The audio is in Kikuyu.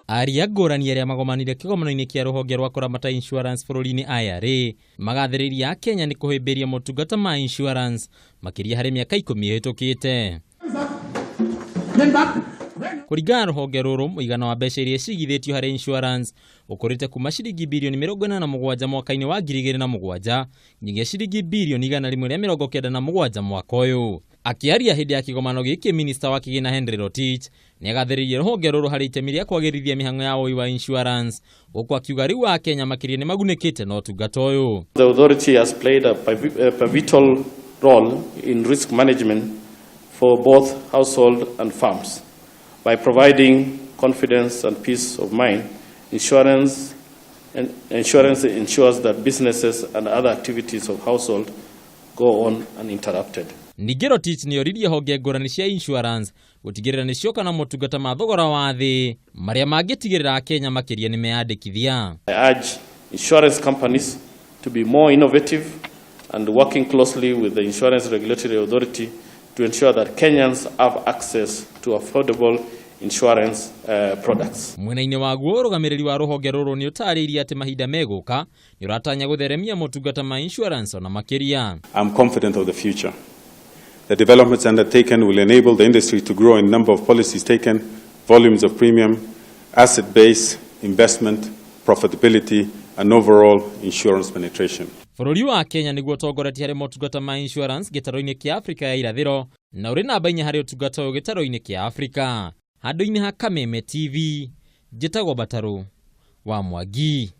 Aria ngũrani arĩa magomanire kĩgomano-inĩ kĩa rũhonge rwa kũramata insurance bũrũri-inĩ IRA magathĩrĩria Akenya nĩ kũhĩmbĩria motungata ma insurance makĩria harĩ mĩaka 10 ĩhĩtũkĩte. Kũringana na rũhonge rũrũ, mũigana wa mbeca iria cigithĩtio harĩ insurance ũkũrĩte kuma ciringi birioni 87 mwaka-inĩ wa 2007 nginyagia ciringi birioni 197 mwaka ũyũ. Akĩaria hĩndĩ ya kĩgomano gĩkĩ, minista wa kĩgĩna Henry Rotich nĩagathĩrĩirie rũhonge rũrũ harĩ itemi rĩa kwagĩrithia mĩhang'o ya woi wa insurance, gũkũ akiuga rĩu Akenya makĩria nĩ magunĩkĩte na ũtungata ũyũ. The authority has played a pivotal role in risk management for both household and firms by providing confidence and peace of mind. Insurance ensures that businesses and other activities of household go on uninterrupted. Ningĩ Rotich nĩ oririe honge ngũrani cia insurance gũtigĩrĩra nĩ cioka na motungata ma thogora wa thĩ marĩa mangĩtigĩrĩra Akenya makĩria nĩ meyandĩkithia. I urge insurance companies to be more innovative and working closely with the Insurance Regulatory Authority to ensure that Kenyans have access to affordable insurance products. Mwena-inĩ waguo, ũrũgamĩrĩri wa rũhonge rũrũ nĩ ũtarĩirie atĩ mahinda megũka nĩ ũratanya gũtheremia motungata ma insurance ona makĩria. I'm confident of the future. The developments undertaken will enable the industry to grow in number of policies taken, volumes of premium, asset base, investment, profitability, and overall insurance penetration. Bũrũri wa Kenya nĩguo ũtongoretie harĩ motungata ma insurance gĩtarũ-inĩ kĩa Afrika ya irathĩro na ũrĩ namba 4 harĩ ũtungata ũyũ gĩtarũ-inĩ kĩa Afrika. Handũ-inĩ ha Kameme TV, njĩtagwo Batarũ wa Mwangi.